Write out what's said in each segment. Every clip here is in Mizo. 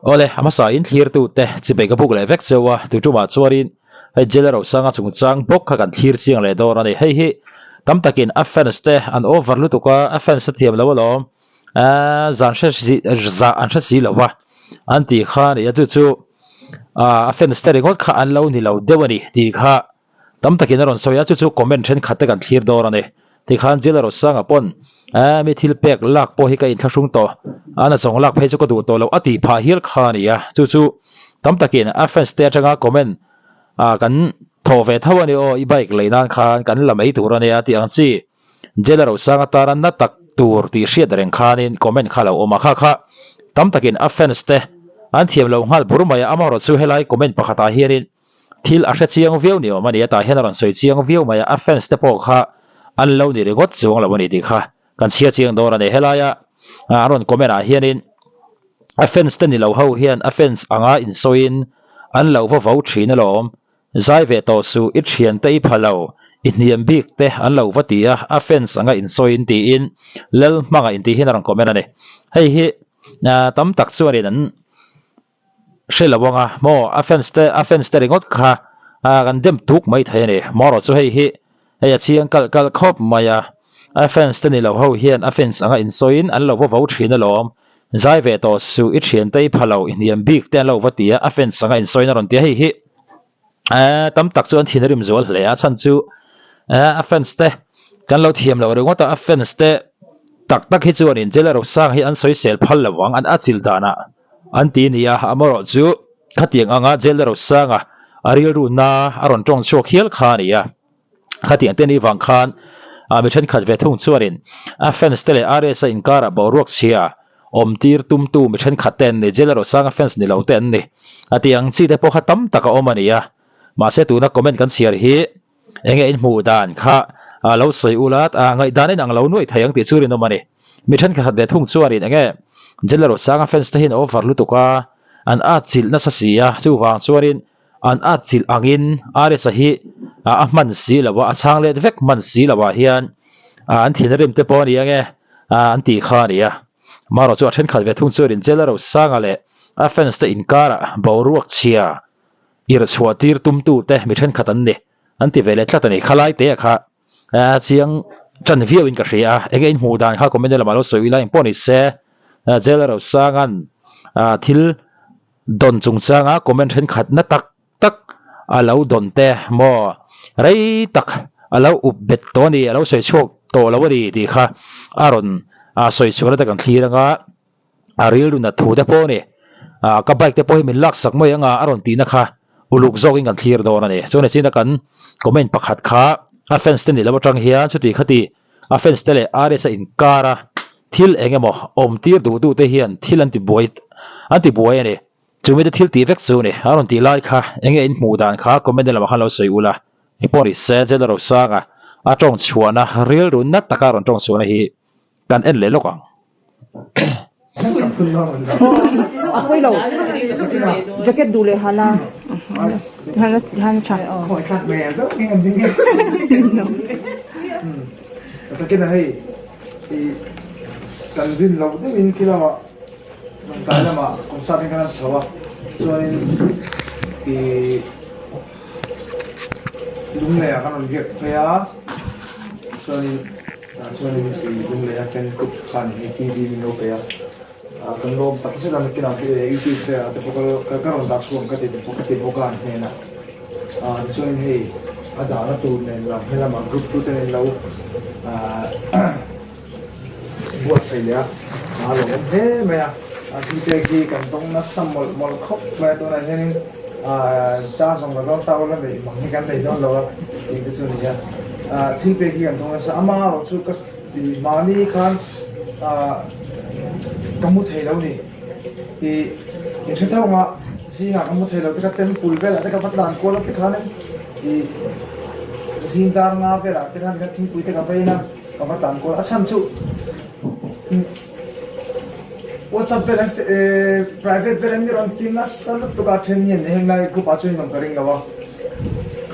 Awle, a hmasa in thlirtu te chipei ka buk leh vek cheu a, tu tumah chuanin hei Jailer Rosanga chungchang bawk kha kan thlir chiang leh dawn a ni. Hei hi tam takin a fans te an over lutuk a, a fans te thiam lo alawm, aaa zan hre si zah an hre si lo va an tih kha a ni a, chu chu a fans te ringawt kha an lo ni lo deuh a ni tih kha Tam takin a rawn sawi a, chu chu comment thenkhat te kan thlir dawn a ni. Tikhan Jailer Rosanga pawn, Aaa mi thil pek lak pawh hi ka inthlahrung tawh, a nazawng lak phei chu ka duh tawh lo a tih phah hial kha a ni a. Chu chu tam takin a fans te atanga comment ah kan thawh ve tho a ni aw, i bike lei nan khan kan la mai tur a nia tih ang chi Jailer Rosanga tana na tak tur tih hriat reng khanin comment kha lo awm a, kha kha tam takin a fans te an thiam lo nghal bur mai a, amaherawhchu chu helai comment pakhatah hianin Thil a hre chiang viau ni awm a ni a, tah hian a rawn sawi chiang viau mai a, a fans te pawh kha an lo ni ringawt chuang lo a ni tih kha kan chhiar chiang dawn a ni. Helaia an rawn comment ah hianin a fans te ni lo ho hian a fans anga insawiin an lo va vo thin alawm, zai ve tawh suh, i thian te i pha lo, i hniam bik te an lo va ti a, a fans anga insawiin tiin Lalhmanga intih hian a rawn comment a ni. Hei hi tam tak chuanin an. Hre lo anga maw a fans te a fans te ringawt kha ah kan dem tuk mai thei a ni marawh chu hei hi hei a chiang kalh kalh khawp mai a a fans te ni lo ho hian a fans anga insawiin an lo va vo thin alawm zai ve tawh suh i thian te i pha lo i hniam bik te an lo va ti a a fans anga insawiin a rawn ti a hei hi eh tam tak chu an thin a rim zual hle a chhan chu eh a fans te kan lo thiam loh ringawt a a fans te tak tak hi chuan in Jailer Rosang hi an sawisel phal lo ang an atchilh danah. An ti nia, amaherawh chu khatiang anga Jailer Rosanga a rilru na a rawn tawng chhuak hial kha a ni a. Khatiang te ni vang khan mi thenkhat ve thung chuanin a fans te leh RS a inkarah boruak chhia awm tir tumtu mi thenkhat te an ni, Jailer Rosanga fans ni lo te an ni. A tih ang chi te pawh kha tam tak a awm a ni a. Mahse tuna comment kan chhiar hi Enge in hmuh dan kha a lo sawi ula a ngaihdan in ang lo nuaih thei ang tih chu rinawm a ni. Mi thenkhat ve thung chuanin enge Jailer Rosanga fans te hian over lutuk a, an at chilh nasa si a, chuvang chuanin an at chilh angin RS-a hi a hman si lo a, a chhang let vek hman si lo ah hian an thinrim te pawh a ni ange an tih kha a ni a. Marawh chu a thenkhat ve thung chuanin Jailer Rosanga leh a fans te inkarah boruak chhia Ir chhuah tir tum tu te mi thenkhat an ni an ti ve leh tlat a ni. Khalai te kha chiang tan viau in ka hria a, enge in hmuh dan kha comment lamah lo sawi ila engpawh ni se Jail Rosanga'n thil dawn chungchanga comment thenkhat na tak tak a lo dawn te maw rei tak a lo up bet tawh a ni a lo sawi chhuak tawh lo a ni tih kha a rawn sawi chhuahna te kan thlir anga. A rilru nat thu te pawh a ni. Ah ka bike te pawh hi min laksak mai anga a rawn tihna kha uluk zawkin kan thlir dawn a ni. Chuan nichin a kan comment pakhat kha a fans te ni lo atang hian chuti khati a fans te leh RS a inkar a thil eng emaw awm tir duh duh te hian thil an ti buai an ti buai a ni. Chumi te thil tih vek chu a ni. A rawn tih lai kha enge in hmuh dan kha comment lamah khan lo sawi ula. Ni pawh ni se Jailer Rosanga a tawng chhuahna rilru nat taka a rawn tawng chhuahna hi kan en leh lawk ang. Jacket duh leh hala han tha. Takin a hei i kan rin loh deuhin khi lamah Lawngtlai lamah concert in kan han chho a chuanin i Lunglei ah kan rawn riak phei a chuanin Tah chuanin ih Lungleia fans group khan hei TV min lo pe a, kan lawm tak zet a nakinah YouTube te ah te pawh ka ka rawn dah chhuak ang ka ti bawk ka ti bawk a an hnenah. Tichuanin hei a dahna tur nen lam helamah group tu te nen lo buatsaih leh a, a lawmawm hle mai a, thil pek hi kan tawng nasa mawlh mawlh khawp mai a tunah hianin ta zawng la dawn ta ula neih mang hi kan nei dawn lo a tih te chu a ni a. Thil pek hi kan thawng nasa ama erawh chu ka mahni khan ka mu thei lo ni tih in hre theuh ang a, zingah ka mu thei lo te kha temple velah te ka va tlan kual a tikhanin ih zing dar nga velah te khan thingpui te ka va in a ka va tlan kual a chhan chu WhatsApp velah private velah mi rawn ti nasa lutuk a then hian heng lai group ah chuan in awm ka ring lo a.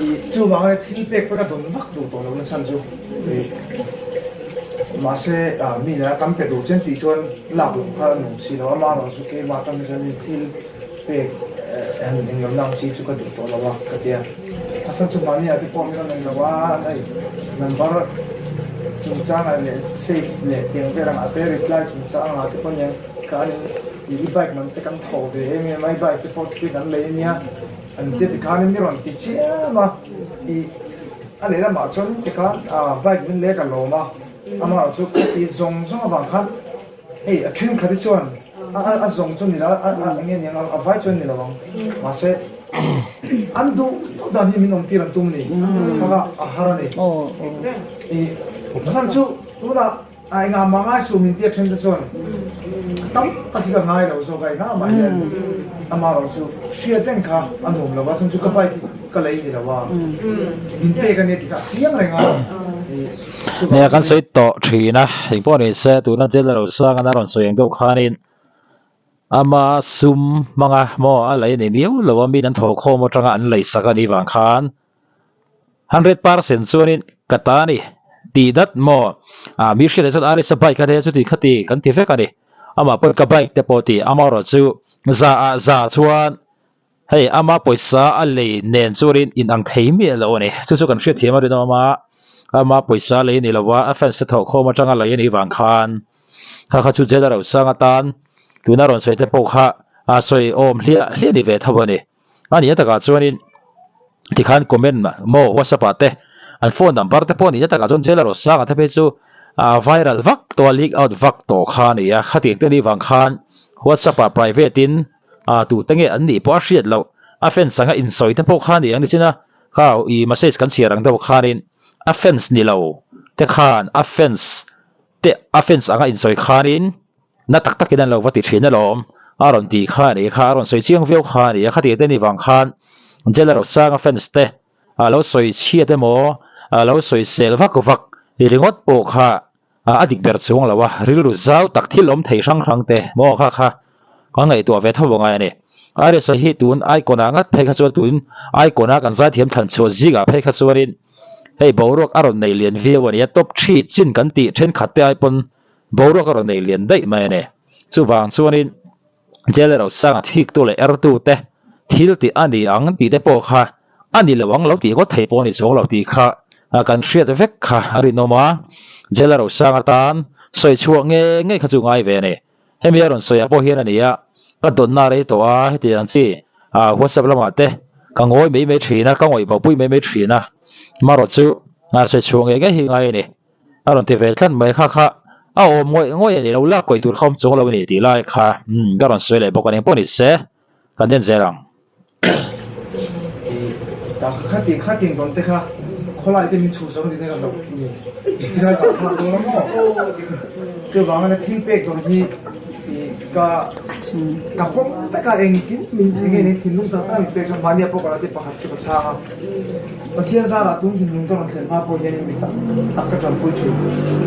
Ih chuvang a thil pek pawh ka dawn vak duh tawh lo na chhan chu ih Mahse mi nena kan pe duh chen tih chuan lak loh kha a nuam si lo. Amaherawh chu keimah atang hi chuan thil pek han englo ang chi chu ka duh tawh lo a ka ti a. A chhan chu mahni ah te pawh min rawn en lo a, hei number chungchangah leh save leh tiang vel angah te reply chungchangah te pawh nia khan i bike man te kan thawh ve em em a, i bike te pawh chu kan lei ania an ti a tikhan min rawn ti chiam a, i a lehlamah chuan tikhan bike min lei a ka lawm a, amaherawh chu ka ti zawng zawng avang khan Hei a thenkhat hi chuan a zawng chu ni lo a eng nge niang a vai chuan ni lo ang mahse an duh duh dan hi min awm tir an tum a ni kha kha a har a ni i chhan chu tunah a engah mah ngai suh min tia then te chuan tam tak hi ka ngai lo zawk a engah mah hian amaherawh chu hriat reng kha a nuam lo a chhan chu ka bike hi ka lei ni lo a min pek a nia tih kha a chiang reng a. Nia kan sawi tawh thin a, engpawh ni se tuna Jail Rosanga a rawn sawi ang deuh khanin ama sum hmanga maw a lei ni miau lo a min an thawhkhawm atanga an lei sak a nih vang khan 100% chuanin ka ta a ni tih dat maw ah mi hriatah chuan Arisa bike a nia chuti khati kan ti vek a ni amah pawhin ka bike te pawh a ti amaherawh chu za ah za chuan Hei ama pawisa a lei nen chuanin in ang thei miah lo a ni. Chu chu kan hriatthiam a rinawm a, ama pawisa lei a ni lo a, a fans te thawhkhawm atanga lei a nih vang khan kha kha chu jail a rosang atan tuna rawn sawi te pawh kha a sawi awm hliah hliah a ni ve tho a ni. A nihna takah chuanin tikhan comment maw whatsapp ah te an phone number te pawh a nihna takah chuan jail a rosanga te phei chu a viral vak tawh a leak out vak tawh kha a ni a, khatiang te a nih vang khan whatsapp ah private in A tute nge an nih pawh a hriat loh. A fans anga insawi te pawh kha a ni ang nichin a, kha i message kan chhiar ang deuh khanin a fans ni lo te khan a fans te a fans anga insawi khanin na tak takin an lo va ti thin alawm a rawn ti kha a ni kha a rawn sawi chiang viau kha a ni a khatiang te ni vang khan Jailer Rosanga fans te a lo sawi chhiat emaw a lo sawi sel vak vak ringawt pawh kha A dik ber chuang lo a, rilru zau tak thil awm thei hrang hrang te maw kha kha ka ngaihtuah ve tho angai a ni. Iris-a hi tun icon ah ngat phei kha chuan tun icon a kan zaithiam thlan chhuah zingah phei kha chuanin hei boruak a rawn nei lian viau a ni a, top three chin kan tih thenkhat te ai pawn boruak a rawn nei lian daih mai a ni. Chuvang chuanin Jail Rosanga thiktu leh ertu te thil tih a ni ang tih te pawh kha a ni lo ang lo tih ngawt thei pawh a ni chuang lo tih kha kan hriat vek kha a rinawm a, Jail Rosanga tan sawi chhuah nge nge kha chu ngai ve a ni. Hemi a rawn sawi ah pawh hian a ni a, ka dawnna a rei tawh a, heti ang chi WhatsApp lamah te ka ngawi mai mai thin a, ka ngawih bo pui mai mai thin a, marawh chu sawi chhuah nge nge hi ngai a ni. A rawn ti ve tlat mai kha kha a awm ngawih ngawih a ni lo lak kawih tur kha awm chuang lo a ni tih lai kha umm ka rawn sawi leh bawk a ni pawh ni se kan den zel ang. Ih ta khati khatin rawn te kha khawlai te min chhuh zawng ding a lo ni ti kha zah thlak dawn a maw chuvang a thil pek dawn hi ih ka ka pawm vek a engkim min enge ni thinlung tak tak min pek a mahni ah pawh ka lo ti pakhat chu ka chhang a. Pathian zarah tun thinlung ka rawn thlen hma pawh hianin mi tak tak ka tanpui thin.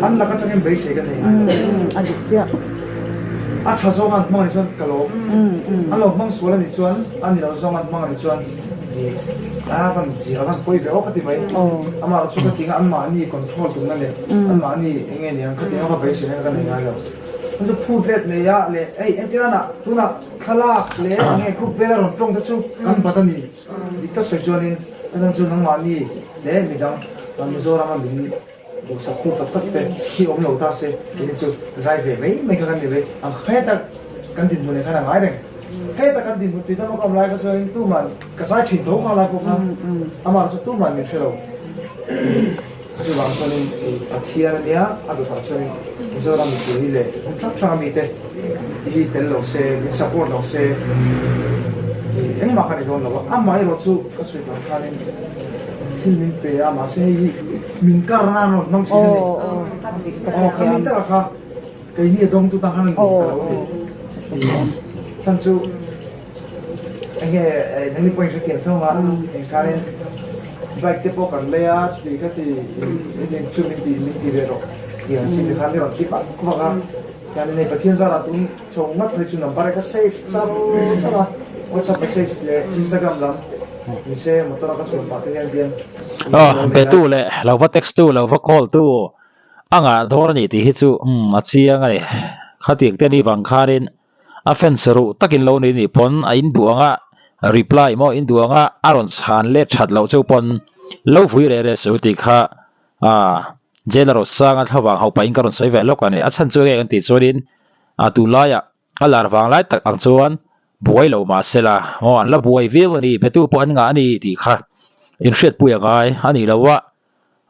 An lak atangin beisei ka nei ngai lo. A dik chiah. A tha zawng an hmang anih chuan ka lawm. An lo hmang sual anih chuan a ni lo zawng an hmang anih chuan a van zir a van pawi ve awk a ti mai. Amah chu ka tinga anmahni control tumna leh anmahni eng nge niang ka tinga va beisei na ka nei ngai lo. Chu chu phut let nei a leh hei entirana tunah thlalak leh eng nge group vela rawn tawng te chu kan bat a ni. Dik tak sawi chuanin ka tan chu nangmahni leh midang Mizorama min duhsak tu tak tak te hi awm lo ta se keini chu zai ve mai mai kha kan ni mai ang. Heta kan dinhmun leh khan a ngai reng. Heta kan dinhmun tui dama ka awm lai kha chuanin tuman ka zai thin tho nghal lai pawh khan amah chu tuman min hre lo. Chuvang chuanin Pathian a nia, a dawtah chuanin Mizoram mipui hi leh hmun hrang hranga mite hi tel lo se, min support lo se engmah ka ni dawn lo a. Amaherawh chu ka sawi tawh khanin thil min pe a, mahse hei hi min kar nan rawn hmang thin a ni. Aw, khami takah kha keini a dawngtu tan khan a ni ka lo ti. Chhan chu. Enge nangni pawhin hrethiam thung a, engkhanin bike te pawh kan lei a, chuti kha ti hetiang chu min ti min ti ve rawh tih ang chi te khan i rawn ti vak vak a, chuanin hei Pathian zarah tun chho ngat phei chu number ka save char char a, WhatsApp message leh Instagram lam ni se motor a ka chhuan pah te hian bian Aw, be tu leh lo va text tu lo va call tu. A ngah dawn a ni tih hi chu umm a chiang a ni. Khatiang te ni vang khanin a fans ruh takin lo ni nih pawn a in duh anga reply maw in duh anga a rawn chhan let that loh cheu pawn lo vui reh reh suh tih kha ah Jail a Rosanga thlavang hauh pahin ka rawn sawi ve lawk a ni. A chhan chu enge kan tih chuanin ah tunlaiah a lar vang lai tak ang chuan buai lo mah sela maw an la buai viau a ni betu pawh an ngah a ni tih kha inhriatpui a ngai a nih loh a.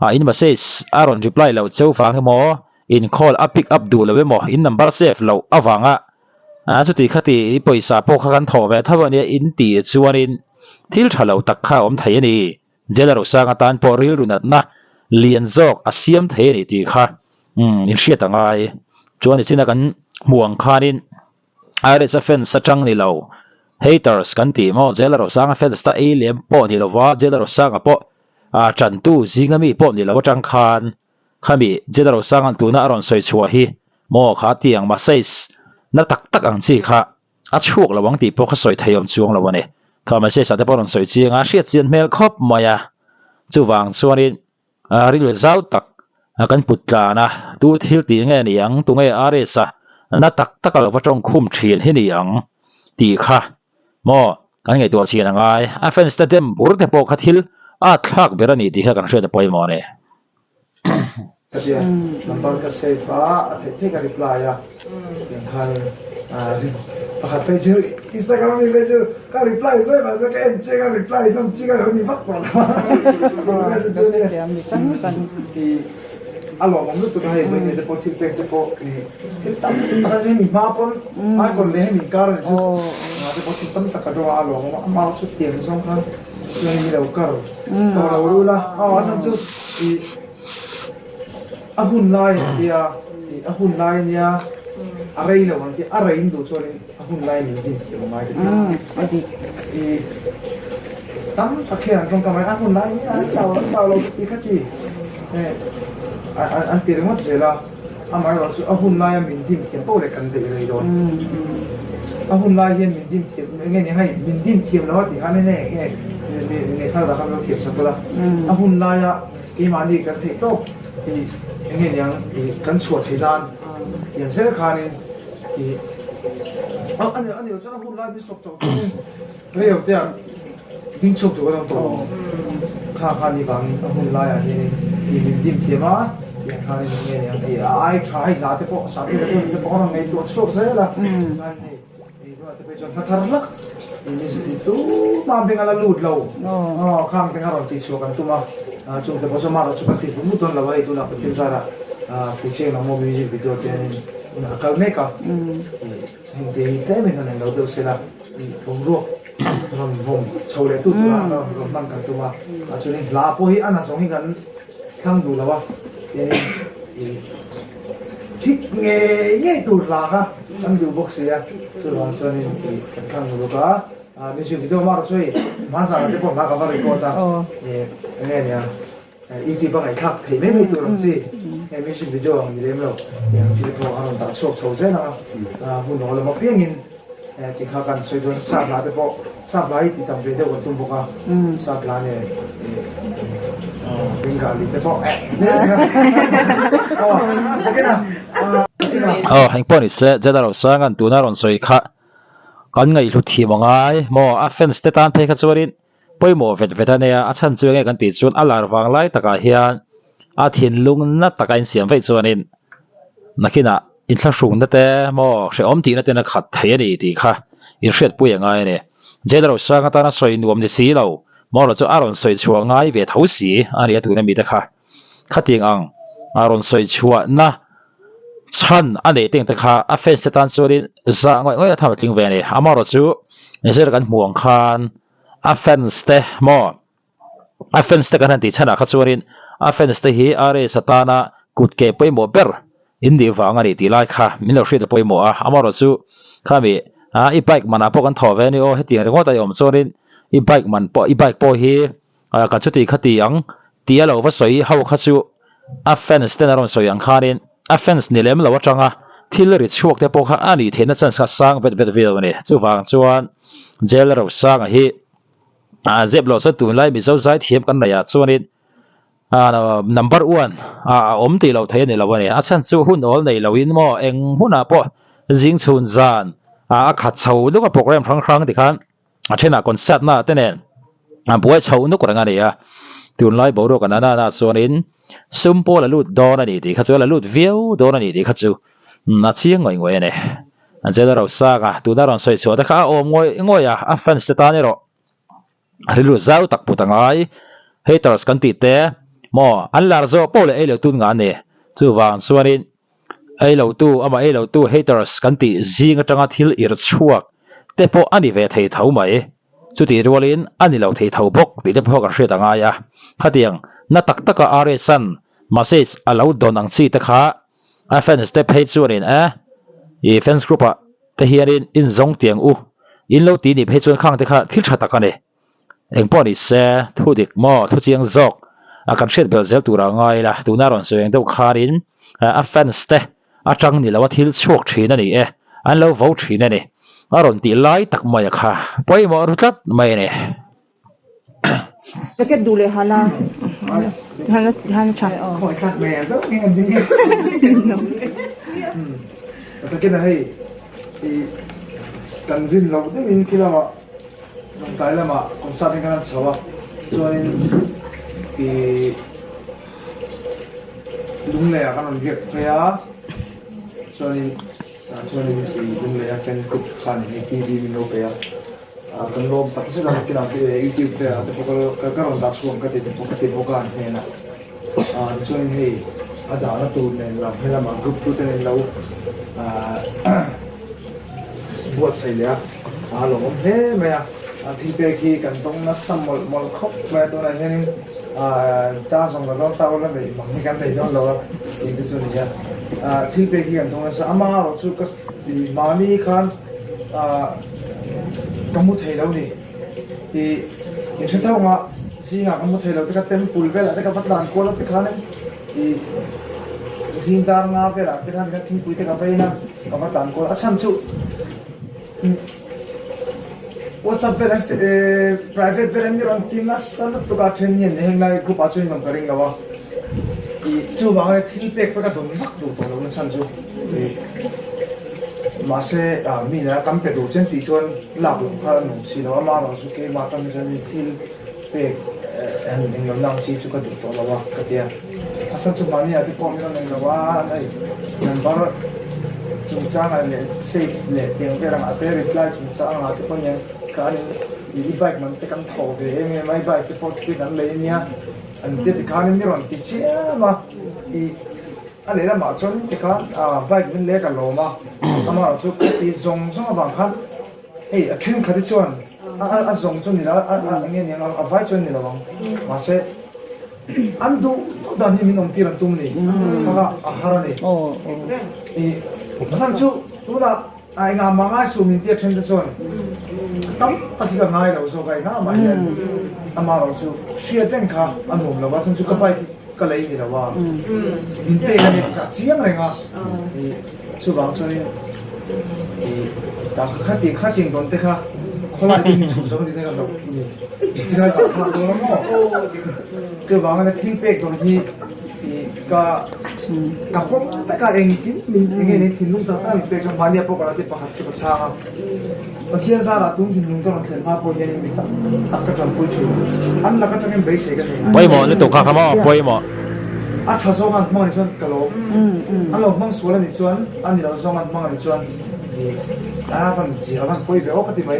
Ah in message a rawn reply loh cheu vang emaw in call a pick up duh lo emaw in number save loh avanga ah chuti khati i pawisa pawh kha kan thawh ve tho ania in tih chuanin thil tha lo tak kha a awm thei a ni. Jail a rosang atan pawh rilru natna lian zawk a siam thei a ni tih kha umm in hriat a ngai. Chuan nichina kan hmuh ang khanin Iris a fans atang ni lo haters kan tih maw jail a rosanga fans ta ei lem pawh ni lova jail a rosanga pawh A tantu zinga mi pawh ni lo atang khan khami General Sangan tuna a rawn sawi chhuah hi maw kha tiang message na tak tak ang chi kha a chhuak lo ang tih pawh kha sawi thei awm chuang lo a ni. Kha message ah te pawh a rawn sawi chiang a, a hriat chian hmel khawp mai a. Chuvang chuanin rilru zau tak kan put tlan a, tu thil tih nge ni ang, tunge RS a na tak tak a lo va tawng khum thin hi ni ang tih kha Maw, kan ngaihtuah chian a ngai. A fans te dem bur te pawh kha thil a thlak ber a ni tih kha kan hriat a pawimawh a ni. Ka tia, number ka save a, a theih theih ka reply a, tiang khanin pakhat phei chu Instagram ami phei chu ka reply zawi mahse ka en chiang a reply hlawm chi ka lo ni vak tawh lo a. A lawmawm lutuk a hei hmeichhe te pawh thil pek te pawh ih thil tam tak a ni hemi hma pawn icon leh hemi inkar a ni chu engah te pawh thil tam tak a dawng a a lawmawm a amah chu tiang zawng khan chuan in lo kar tawh lo rul a aw a chhan chu ih a hun lai an tia ih a hun lai ania a rei lo an tia a rei in duh chuan in a hun lai min din thiam a ngai ka ti ih tam tak hian an tawngkam a hun lai ania an chau an chau lo ti kha ti. An ti ringawt zel a, amaherawh chu a hun laia min dim thiam poh leh kan daih rei dawn. A hun lai hian min dim thiam eng nge ni hei min dim thiam lo a tih khan enge nge nge thal dah khan lo thiam sak ula. A hun laia keimahni kan theih tawp ih eng nge niang ih kan chhuah theih nan tiang zel khanin ih a ni lo chuan a hun lai min sawp chauh chuanin Rei lo te ah ding chhuak tur kan awm tawh lo. Kha kha ni vangin a hun laiah hianin ih min dim thiam a, tiang khanin eng nge niang ih a ai tha hei hla te pawh sahte te pawh te pawh a rawn ngaihtuah chhuak zel a. Chuan hei ih tunah te phei chuan hla thar hlak ih ni ih tumah beng a la lut lo aw khang te kha rawn tih chhuah kan tum a, chung te pawh chu amah erawh chu kan ti vut vut dawn lo a hei tunah Pathian zarah Fucheng ang maw music video te hianin a kal mek a ih heng te hi tlem in han eng lo deuh sela. Boruak rawn vawm chho leh tut tura rawn rawn hman kan tum a, ah chuanin hla pawh hi a na zawng hi kan thlang duh lo a, tianin ih hit ngei ngei tur hla kha kan duh bawk si a, chuvang chuanin ih kan thlang duh bawk a, ah music video erawh chu hei hmanzana te pawh hla ka va record a, ih eng nge nia. YouTube a ngaihthlak theih mai mai tur ang chi hei music video ang ni lem lo tih ang chi te pawh a rawn dah chhuak chho zel ang a hun aw lam apiangin ti kha kan sawi dawn sap hla te pawh sap hla hi ti tam ve deuh kan tum bawk a sap hla nen Bengali te pawh Aw engpawh ni se General Sanga'n tuna rawn sawi kha kan ngaihhlut thiam a ngai maw a fans te tan phei kha chuanin Pawimawh vet vet a nia, a chhan chu enge kan tih chuan a lar vang lai takah hian a thinlung na taka insiam vaih chuanin nakinah inthlahrungna te maw hrehawm tihna ten a khat thei a ni tih kha inhriatpui a ngai a ni. Jail Rosang atana sawi nuam ni si lo maw erawh chu a rawn sawi chhuah ngai ve tho si a ni a tuna mite kha khatiang ang a rawn sawi chhuahna chhan a neih teng te kha a fans te tan chuanin zah ngawih ngawih a tham a tling ve a ni. Amaherawh chu zir kan hmuh ang khan. A fans te maw a fans te kan han tih chhanah kha chuanin a fans te hi RS atana kut ke pawimawh ber in nih vang a ni tih lai kha min lo hriat a pawimawh a amaherawh chu khami a i bike manah pawh kan thawh ve a ni aw hetiang ringawt a i awm chuanin i bike man pawh i bike pawh hi ka chuti kha ti ang tih a lo va sawi ho kha chu a fans ten a rawn sawi ang khanin a fans ni lem lo atanga thil ri chhuak te pawh kha a nih theihna chance kha sang vet vet viau a ni. Chuvang chuan jail Rosanga hi a zep loh chuan tunlai Mizo zaithiam kan neih ah chuanin. Number one a awm tih loh theih a ni lo a ni. A chhan chu hun awl nei loin maw eng hunah pawh zing chhun zan a khat chho nuk a program hrang hrang tikhan a thenah concert na te nen a buai chho nuk reng a ni a. Tunlai boruak an ana chuanin sum pawh la lut dawn a ni tih kha chu a la lut viau dawn a ni tih kha chu a chiang ngawih ngawih a ni. Angela Rosanga tuna rawn sawi chhuah te kha a awm ngawih ngawih a, a fans te tan erawh Rilru zau tak put a ngai. Haters kan tih te maw an lar zawh poh leh ei lo tun nga ni. Chuvang chuanin ei lo tu amah ei lo tu haters kan tih zing atanga thil irh chhuak te pawh a ni ve thei tho mai. Chutih rualin a ni lo thei tho bawk tih te pawh kan hriat a ngai a. Khatiang na tak taka RS-a'n message a lo dawn ang chi te kha a fans te phei chuanin e i fans group ah te hianin in zawng tiang u in lo ti nih phei chuan khang te kha thil tha tak a ni. Eng pawh ni se thu dik maw thu chiang zawk a kan hriat belh zel tur a ngai la tuna rawn sawi ang deuh khanin a fans te atang ni lo a thil chhuak thin a ni e an lo vo thin a ni a rawn tih lai tak mai a kha pawimawh ru tlat mai a ni. Jacket duh leh hala. Hala hala tha. Khawi thlak mai a deuh nge an ding e. Takin a hei i kan rin loh deuhin khi lamah Lawngtlai lamah concert hi kan han chho a chuanin i Lunglei ah kan rawn riak phei a chuanin tah chuanin i Lunglei a fans group khan hei TV min lo pe a. Kan lawm tak zet a, nakinah te YouTube te ah te pawh ka ka rawn dah chhuak ang ka ti te pawh ka ti bawk a an hnenah. Tichuanin hei a dahna tur nen lam helamah group tu te nen lo buatsaih leh a, a lawmawm hle mai a. Thil pek hi kan tawng nasa mawlh mawlh khawp mai a, tunah hianin ta zawng la dawn ta ula neih mang hi kan nei dawn lo a tih te chu a ni a. Thil pek hi kan tawng nasa, amaherawhchu ka mahni khan Ka mu thei lo ni. I in hre tho anga zingah ka mu thei lo te kha temple velah te ka va tlan kual a ti khan i zing dar nga velah te khan thingpui te ka va in a ka va tlan kual a chhan chu WhatsApp velah private velah mi rawn ti nasa lutuk a then hian heng lai group ah chuan in awm ka ring lo a i chuvang ania thil pek pawh ka dawn vak duh tawh lo na chhan chu. Mahse, mi nena kan pe duh chen tih chuan lak loh kha a nuam si lo. Ama erawh chu keimah tan hi chuan mi thil pek han eng lo nang chi chu ka duh tawh lo a ka ti a. A sa chu mahni ah te pawh min rawn eng lo a, hei number chungchangah leh save leh tiang vel angah te reply chungchang angah te pawh nia khan i bike man te kan thawh ve em em a, i bike te pawh chu kan lei ania an ti a tikhan mi rawn ti chiam a i. A lehlamah chuan tikhan bike min lek a lawm a, amaherawh chu ka ti zawng zawng avang khan hei a thenkhat hi chuan a zawng chu ni lo a eng nge niang a vai chuan ni lo ang mahse an duh duh dan hi min awm tir an tum a ni kha kha a har a ni i chhan chu tunah A engah mah ngai suh min tia then te chuan tam tak hi ka ngai lo zawk a, engah mah hian amah erawh chu hriat reng kha a nuam lo a, chhan chu ka bike hi ka lei ni lo a, min pek a nia tih kha a chiang reng a, ih chuvang chuanin ih ta khati khatiang dawn te kha khawlai te min chhuh zawk a ni te ka hlauh a ni, tikha zah thlak dawn a maw? Chuvangin thil pek dawn hi ih ka Ka pawm vek a, engkim min enge nei thinlung tak tak min pek a, mahnia pawh ka lo ti pakhat chu ka chhang a. Pathian zarah tun thinlung ka rawn thlen hma pawh hianin mi tam tak ka tanpui thin. An lak atangin beisei ka nei ngai. Pawimawh lutuk kha kha maw pawimawh. A tha zawng an hmang anih chuan ka lawm. An lo hmang sual anih chuan a ni lo zawng an hmang anih chuan a van zir a van pawi ve aw ka ti mai.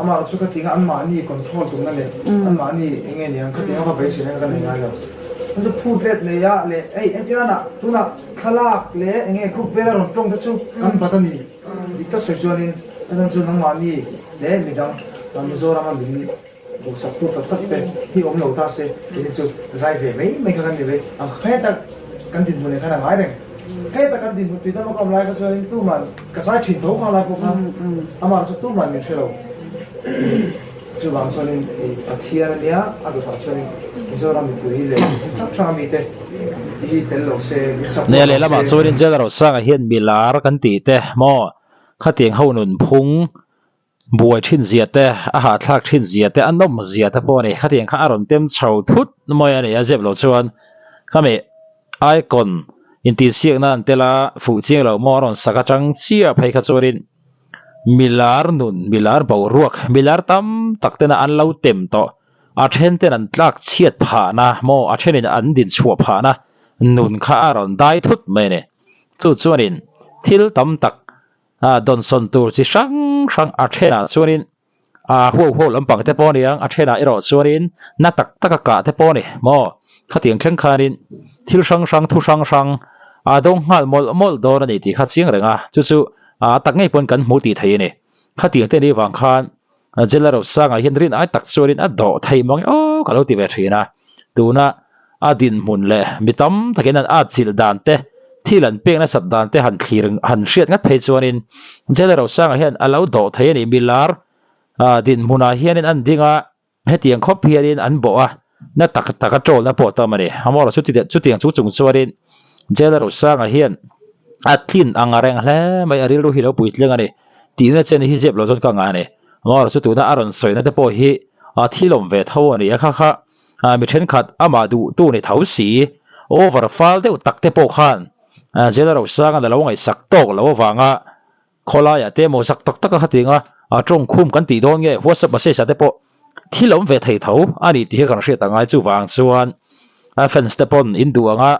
Amah chu ka tinga anmahni control tumna leh anmahni enge niang ka tinga va beisei na ka nei ngai lo. Chu chu phut let nei a leh hei entirana tunah thlalak leh eng nge group vela rawn tawng te chu kan bat a ni dik tak sawi chuanin a chhan chu nangmahni leh midang Mizorama min duhsak tu tak tak te hi awm lo ta se tih chu zai ve mai mai kha kan ni ve ang heta kan dinhmun leh khan a ngai reng heta kan dinhmun tui dama ka awm lai kha chuanin tuman ka zai thin tho kha lai pawh kha amah chu tuman min hre lo. Chuvang chuanin i Pathian a nia, a dawtah chuanin Mizoram mipui leh hrang hrang a mite hi tel lo se, min support Nia lo lehlamah se. chuanin General Rosanga hian milar kan tih te maw khatiang ho nunphung buai thin zia te, a hahthlak thin zia te, a nawm zia te pawh a ni. Khatiang kha a rawn tem chho thut mai a ni a zep lo chuan khami icon intihsiakna an tel a, fuh chiang lo maw a rawn sak atang chiah phei kha chuanin milar nun, milar boruak, milar tam tak tena an lo tem tawh. A then ten an tlak chhiat phahna maw a thenin an din chhuah phahna nun kha a rawn dai thut mai a ni. Chu chuanin thil tam tak dawnsawn tur chi hrang hrang a thenah chuanin a huau huau lampang te pawh a ni ang, a thenah erawh chuanin na tak tak a kah te pawh a ni maw. Khatiang thleng khanin thil hrang hrang thu hrang hrang a dawng nghal mawlh mawlh dawn a ni tih kha chiang reng a, chu chu a tak ngei pawn kan hmu tih thei a ni. Khatiang te ni vang khan Jela Rosanga hian rin ai tak chuanin a dawh thei mang e aw ka lo ti ve thin a, tuna a dinhmun leh mi tam takin an atchilh dan te, thil an pek nasat dan te han thlir han hriat ngat phei chuanin Jela Rosanga hian a lo dawh thei a ni. Milar dinhmunah hianin an ding a, hetiang khawp hianin an bawh a, na tak tak a tawlna pawh tam a ni. Amaherawhchu chutiang chung chung chuanin Jela Rosanga hian a tlin ang reng hle mai, a rilru hi lo puitling a ni. Tihna chen hi zep lo chuan ka ngah a ni. Amaherawhchu tuna a rawn sawina te pawh hi a thil awm ve tho a ni a, kha kha mi thenkhat amah duhtu ni tho si, over fal deuh tak te pawh khan Jela Rosanga a lo ngaihsak tawk lo avanga khawlaiah te emaw zak tak taka khatinga tawngkhum kan tih dawn nge WhatsApp message ah te pawh thil awm ve thei tho a ni tih hi kan hriat angai chuvang chuan a fans te pawn in duh anga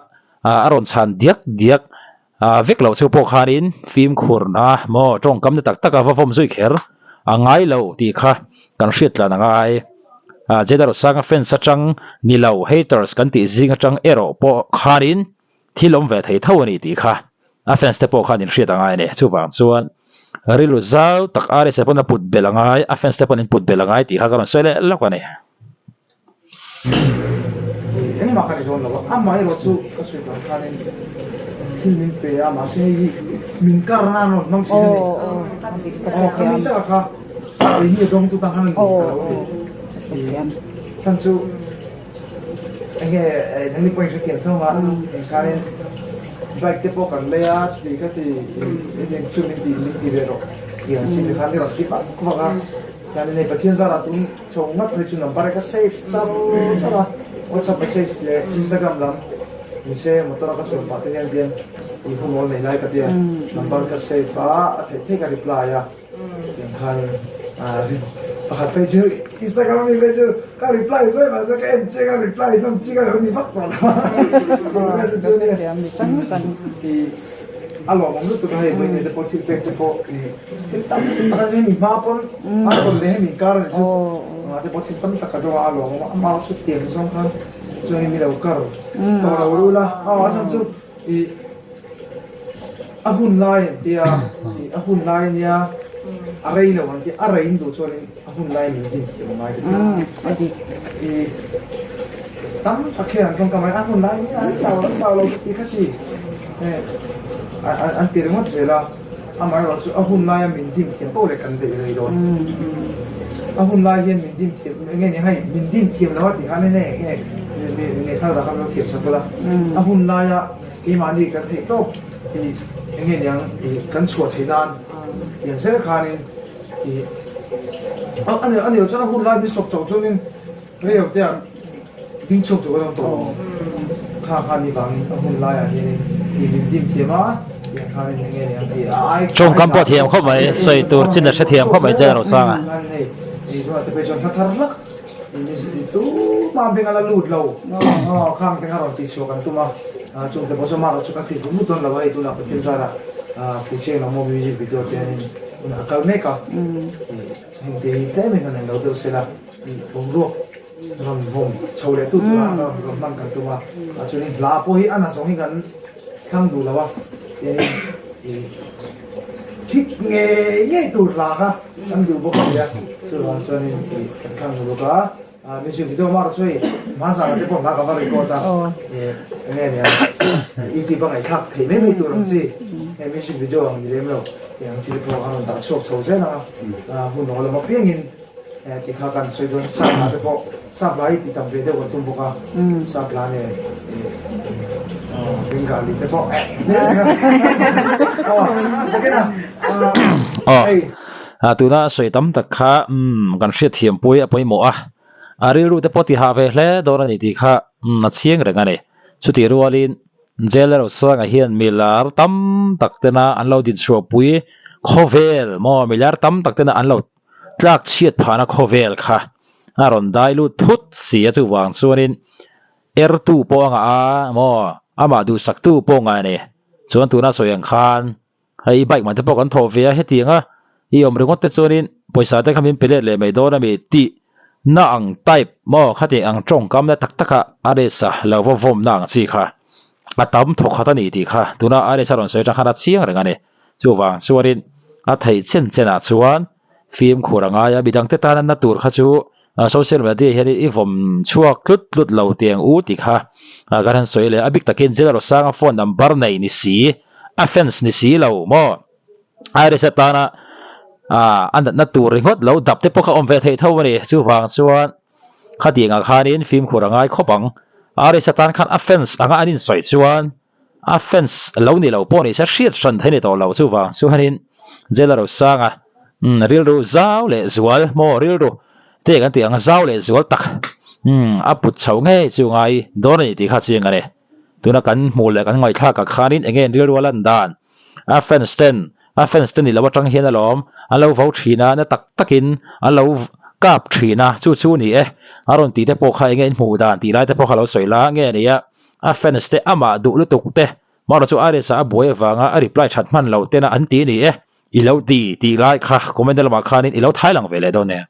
a rawn chhan diak diak vek loh chu pawh khanin fimkhurna maw tawngkam na tak taka va vawm zui kher a ngai lo tih kha kan hriat tlan angai Jeda Rosanga fans atang ni lo haters kan tih zing atang erawh pawh khanin thil awm ve thei tho a ni tih kha a fans te pawh khan in hriat angai a ni. Chuvang chuan rilru zau tak RSA pawn a put belh angai, a fans te pawn in put belh angai tih kha ka rawn sawi leh lawk a ni. Engmah ka ni dawn lo a, amaherawh chu ka sawi dan khanin thil min pe a, mahse hei hi min kar nan rawn hmang thin a ni. Aw khami taka kha keini a dawngtu tan khan a ni ka lo ti. Chhan chu. Enge nangni pawhin hrethiam tho a, engkhanin bike te pawh kan lei a, chuti ka ti hetiang chu min ti min ti ve rawh tih ang chi te khan i rawn ti vak vak a, chuanin hei Pathian zarah tun chho ngat phei chu number ka save char char a, WhatsApp message leh Instagram lam nise motor a ka chhuah pah te hian bian i hun awl nei lai ka tia number ka save a, a theih theih ka reply a. Tiang khanin pakhat phei chu Instagram ami phei chu ka reply sawi mahse ka en chiang a reply hnam chi ka lo ni vak tawh lo a a lawmawm lutuk a hei vawiin te pawh thil pek te pawh i thil tam tak a hemi hma pawn a rawn leh hemi kar a ni chu engah te pawh thil tam tak a dawng a a lawmawm a amah chu tiang zawng khan chuan mi lo kar tawh lo rul a a chhan chu I a hun lai an tia, i a hun lai ania a rei lo an tia, a rei in duh chuanin a hun lai min din thiam a ngai ka ti. I tam tak hian an tawngkam a, a hun lai ania an chau an chau lo ka ti kha ti. An ti ringawt zel a, amaherawhchu a hun laia min dim thiam poh leh kan daih rei dawn. A hun lai hian min dim thiam enge ni hei min dim thiam lo a tih khan enge enge nge thal dah khan lo thiam sak ula. A hun laia keimahni kan theih tawp i enge niang i kan chhuah theih nan tiang zel khanin i a ni a ni lo chuan a hun lai min sawp chauh chuanin Rei lo te ah ding chhuak tur kan awm tawh lo. Kha kha ni vangin a hun laiah hianin tih min dim thiam a, tiang khanin eng nge ni ang tih a ai Tawngkam pawh thiam khawp mai, sawi tur chin a hre thiam khawp mai che Rosanga. Hei tunah te phei chuan hla thar hlak tuma beng a la lut lo khang te kha rawn tih chhuah kan tum a, chung te pawh chu amah chu kan tih vut vut dawn lo a, hei tunah Pathian zarah Fucheng lam maw music video te hianin a kal mek a, heng te hi tlemin han en lo deuh se la. Boruak rawn vawm chho leh tut tura rawn hman kan tum a, chuanin hla pawh hi a na zawng hi kan thlang duh lo a, tianin ih hit ngei ngei tur hla kha kan duh bawk si a, chuvang chuanin ih kan thlang duh bawk a, music video erawh chu hei hmanzana te pawh hla ka va record a, ih eng nge nia youtube a ngaihthlak theih mai mai tur ang chi hei music video ang ni lem lo tih ang chi te pawh a rawn dah chhuak chho zel ang a, hun aw lam apiangin. Ti kha kan sawi dawn sap hla te pawh sap hla hi ti tam ve deuh kan tum bawk a sap hla nen Bengali te pawh Aw. Tuna sawi tam tak kha umm kan hriatthiam pui a pawimawh a, a rilru te pawh ti hah ve hle dawn a ni tih kha umm a chiang reng a ni. Chutih rualin Jail Rosanga hian milar tam tak tena an lo dinchhuah pui khawvel maw milar tam tak tena an lo tlak chhiat phahna khawvel kha a rawn dai lut thut si a chuvang chuanin ertu pawh a ngah a maw amah duhsaktu pawh a ngah a ni. Chuan tuna sawi ang khan Hei i bike man te pawh kan thawh ve a, hetianga i awm ringawt te chuanin pawisa te kha min pe let leh mai dawn a mi tih na ang type maw khatiang ang tawngkam na tak taka RS-a lo va vawm na ang chi kha a tam thawk khat a ni tih kha tuna RS-a rawn sawi atang khan a chiang reng a ni. Chuvang chuanin a theih chen chenah chuan fimkhur a ngai a, midang te tan a na tur kha chu social media hian i vawm chhuak tlut tlut lo tiang u tih kha kan han sawi leh a bik takin General Rosanga phone number nei ni si a fans ni si lo maw Iris atana a natna tur ringawt lo dap te pawh kha awm ve theih tho a ni chuvang chuan khatiang ah khanin fimkhur a ngai khawp ang Iris atan khan a fans anga an insawi chuan a fans lo ni lo pawh ni se hriat hran theih ni tawh lo chuvang chuanin Jailer Rosanga umm rilru zau leh zual maw rilru te kan tih ang zau leh zual tak umm a put chho ngei chu ngai dawn a ni tih kha chiang a ni tuna kan hmuh leh kan ngaihthlak ah khanin eng nge rilru a lan dan a fans ten a fans te ni lo atang hian alawm an lo vo thin a na tak takin an lo kap thin a chu chu ni e a rawn tih te pawh kha eng nge in hmuh dan tih lai te pawh kha lo sawi la nge ni a. A fans te amah duh lutuk te Mara chu Iris ah a buai avanga a reply that hman loh tena an ti ni e, i lo ti tih lai kha comment lamah khanin i lo thai lang ve leh dawn e.